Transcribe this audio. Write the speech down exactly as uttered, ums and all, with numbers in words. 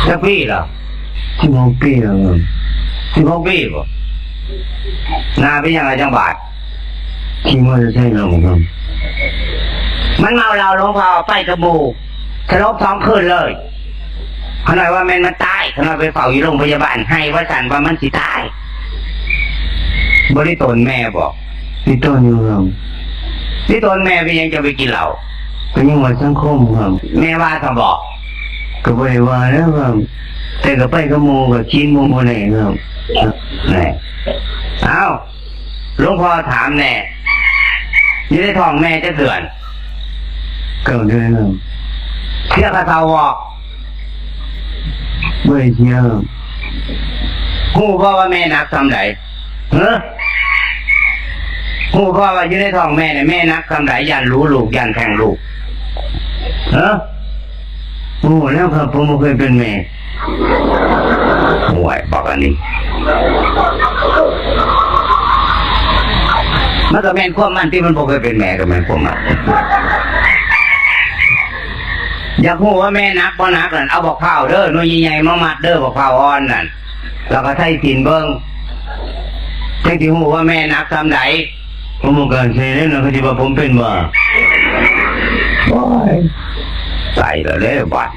จักปีล่ะ สิบหกปีแล้วครับ สิบหกปีบ่ หน้าเป็นหยังล่ะจังบาด ขี่มอเตอร์ไซค์ลงครับ มันเมาเหล้า หลวงพ่อไปกับหมู่ สลบสองคืนเลย ขน้อยว่าแม่นมันตาย ขน้อยไปเฝ้าอยู่โรงพยาบาล ไห้ว่าซั่นว่ามันสิตาย บ่ได้ตนแม่บ่ มีตนอยู่ครับ ที่ตนแม่เป็นหยังจะไปกินเหล้า ก็ยังว่าสังคมครับ แม่ว่าซะบ่ ก็บ่ได้ว่าแล้วครับ แต่ก็ไปกับหมู่ ก็กินหมู่บ่ได้ครับ แหน่ เอ้า หลวงพ่อถามแหน่ อยู่ในท้องแม่จักเดือน เก้าเดือนครับ เสียค่าเช่าบ่ บ่ได้เสียครับ ฮู้บ่ว่าแม่หนักส่ำใด เฮ้อ ฮู้บ่ว่าอยู่ในท้องแม่เนี่ย แม่หนักส่ำใด ย้านหลูลูก ย้านแท้งลูก เฮ้อ ฮู้แล้วครับ ผมบ่เคยเป็นแม่ โอ้ย บักอันนี้ มันก็แม่นความมันที่มันบ่เคยเป็นแม่ก็แม่นความมัน อยากฮู้ว่าแม่หนักบ่หนักนั่น เอาบักพร้าวเด้อ หน่วยใหญ่ๆ มามัดเด้อ บักพร้าวอ่อนนั่น แล้วก็ใส่ศีลเบิ่ง จั่งสิฮู้ว่าแม่หนักส่ำใด ผมบ่กล้าใส่เด้อนะ เขาสิว่าผมเป็นบ้า โอ้ย ใส่แล้วเด้อบัด